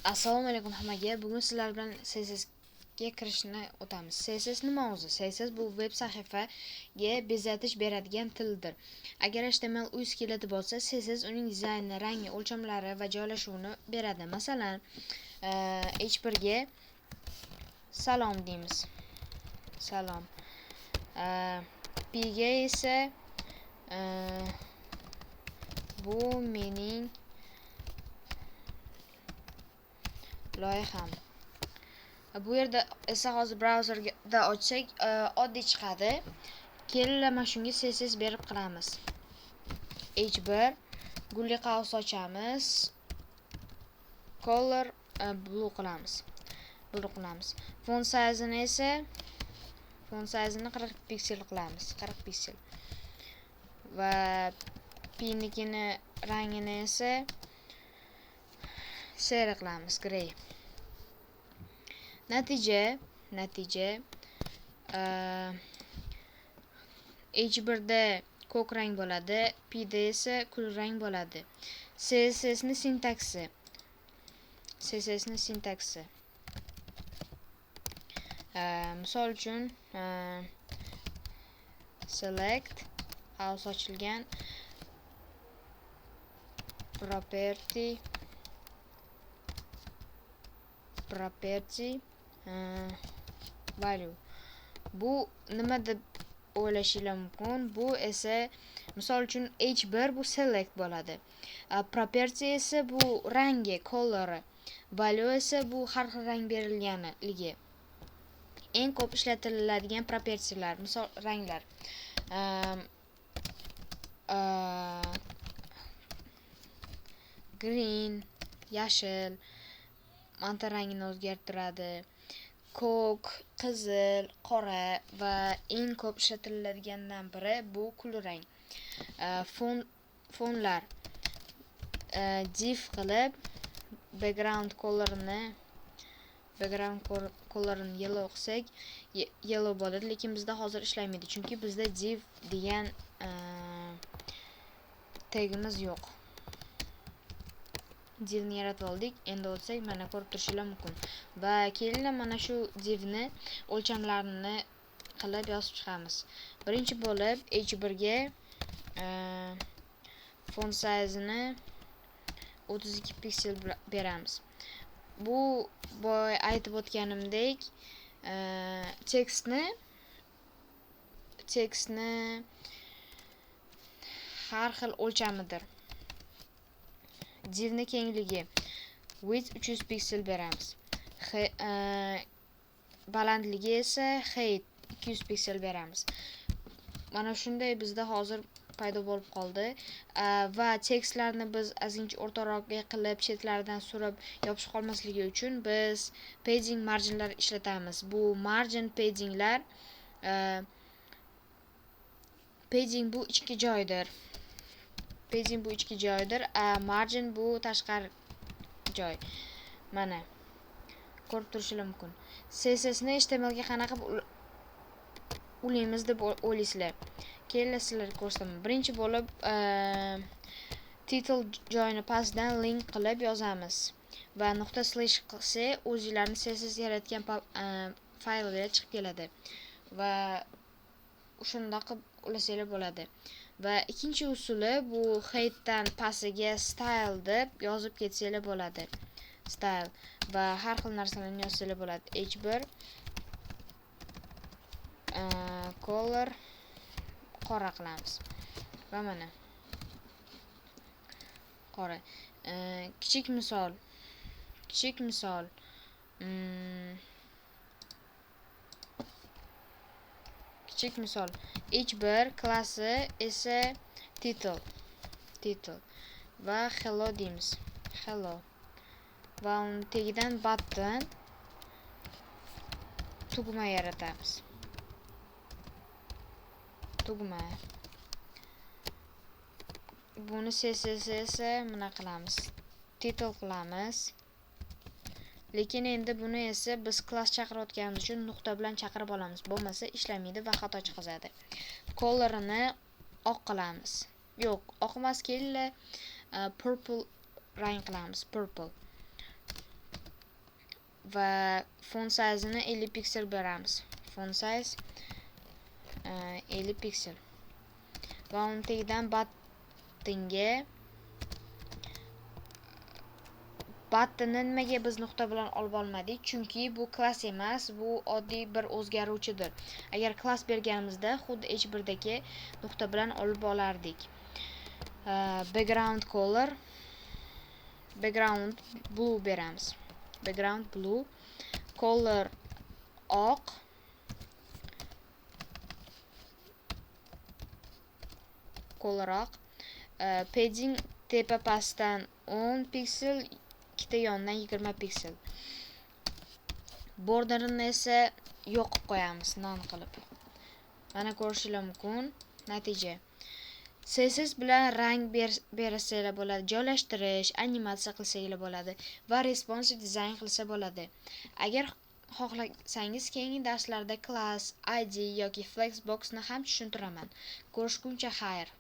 Assalomu alaykum hammaga. Bugun sizlar bilan CSS ga kirishni o'tamiz. CSS nima o'zi? CSS bu web sahifaga bezatish beradigan tildir. Agar HTML uy skeleti bo'lsa, CSS uning dizayni, rangi, o'lchamlari va joylashuvini beradi. Masalan, H1 ga salom deymiz. Salom. P ga esa bu mening loyiham. Bu yerda esa hozir brauzerda ochsak, oddiy chiqadi. Kelinglar, mana shunga CSS berib qilamiz. H1 gulli qavs ochamiz. Color blue qilamiz. Blue qilamiz. Font size'ini esa 40 piksel qilamiz. 40 piksel. Va P-nikini rangini esa seri qilamiz, grey. Natija H1 da ko'k rang bo'ladi, P da esa kul rang bo'ladi. CSS ni sintaksi. Misol uchun select qavs ochilgan property value. Bu nima deb o'ylashinglar mumkin? Bu esa misol uchun H1 bu select bo'ladi. Property esa bu rangi, color'i. Value esa bu har xil rang berilganligi. Eng ko'p ishlatiladigan propertylar, misol ranglar. Green, yashil, manta rangini o'zgartiradi. Ko'k, qizil, qora va eng ko'p ishlatiladigandan biri bu kulrang. Fonlar div qilib background color'ini yellow qilsak yellow bo'ladi, lekin bizda hozir ishlamaydi, chunki bizda div degan tagimiz yo'q. Divni yaratib oldik. Endi o'tsak, mana ko'rib turishinglar mumkin. Va kelinglar mana shu divni o'lchamlarini qilib yozib chiqamiz. Birinchi bo'lib H1 ga font size'ini 32 piksel beramiz. Bu boy aytib o'tganimdek, tekstni har xil o'lchamidir. Divni kengligi width 300 piksel beramiz. Balandligi esa height 200 piksel beramiz. Mana shunday bizda hozir paydo bo'lib qoldi. Va tekstlarni biz ozgincha o'rtaroqga qilib, chetlaridan surib yopishib qolmasligi uchun biz padding marginlar ishlatamiz. Bu margin paddinglar, padding bu ichki joydir. Padding bu ichki joydir, margin bu tashqari joy. Mana ko'rib turishingiz mumkin. CSS ni HTML ga qanaqa ulaymiz deb o'ylaysizlar. Kelinglar sizlarga ko'rsataman. Birinchi bo'lib title joyini pastdan link qilib yozamiz va nuqta slash qilsak o'zinglarni CSS yaratgan fayllar chiqib keladi va shundoq qilib ulasanglar bo'ladi. Va ikkinchi usuli bu headdan pastiga style deb yozib ketsanglar bo'ladi. Style va har xil narsalarni yozsanglar bo'ladi. H1 color qora qilamiz. Va mana qora. Kichik misol. Kichik misol. H1 klassi esa title va hello deymiz. Hello. Va uni tagidan button tugma yaratamiz. Tugma. Buni CSS esa nima qilamiz? Title qilamiz. Lekin endi buni esa biz klass chaqirayotganimiz uchun nuqta bilan chaqirib olamiz. Bo'lmasa ishlamaydi va xato chiqazadi. Colorini oq qilamiz. Yo'q, oq emas, kelinglar purple rang qilamiz, purple. Va font size'ini 50 piksel beramiz. Font size 50 piksel. Va uni tagidan buttonga, buttonni nimaga biz nuqta bilan olib olmadik? Chunki bu klass emas, bu oddiy bir o'zgaruvchidir. Agar klass berganimizda xuddi h1dagi nuqta bilan olib olardik. Background color, background blue beramiz. Background blue, color oq, color oq, padding tepa pastdan 10 piksel, ikkita yondan 20 piksel. Borderini esa yo'q qilib qo'yamiz, none qilib. Mana ko'rishingiz mumkin natija. CSS bilan rang bersanglar bo'ladi, joylashtirish, animatsiya qilsanglar bo'ladi va responsive dizayn qilsa bo'ladi. Agar xohlasangiz keyingi darslarda class, ID yoki flexboxni ham tushuntiraman. Ko'rishguncha xayr.